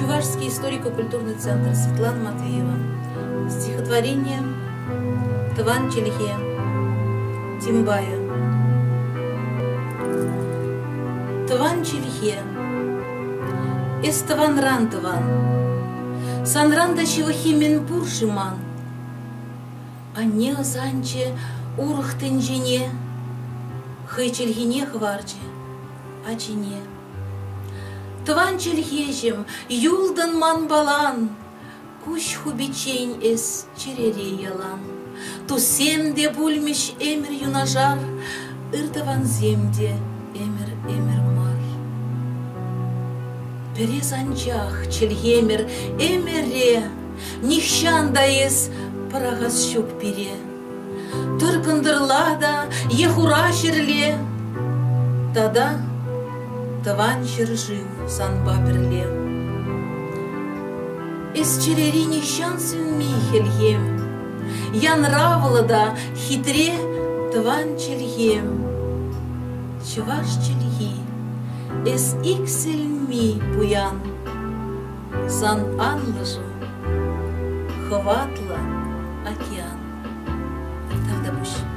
Чувашский историко-культурный центр Светлана Матвеева. Стихотворение «Тӑван чӗлхе» Тимбая. Тӑван чӗлхе, эс тӑванран тӑван, Санран та ҫывӑххи мӗн пур-ши ман? Анне ӑсанчӗ урӑх тӗнчене, Хӑй чӗлхине хӑварчӗ ачине. Тӑван чӗлхеҫӗм, юлтӑн манпалан, Куҫ хупиччен эс чӗрере ялан. Туссем те пулмӗҫ ӗмӗр юнашар, Ыр тӑвансем те ӗмӗр-ӗмӗр мар. Пӗр эс анчах, чӗлхемӗр, ӗмӗре, Нихҫан та эс пӑрахас ҫук пире. Тӑр кӑнтӑрла та е хура ҫӗрле тата тӑван ҫӗршыв санпа пӗрле. Эс чӗрери нихҫан сӳнми хӗлхем, янравлӑ та хитре тӑван чӗлхем. Чӑваш чӗлхи, эс иксӗлми пуян. Сан анлӑшу хӑватлӑ океан. Тавтапуҫ.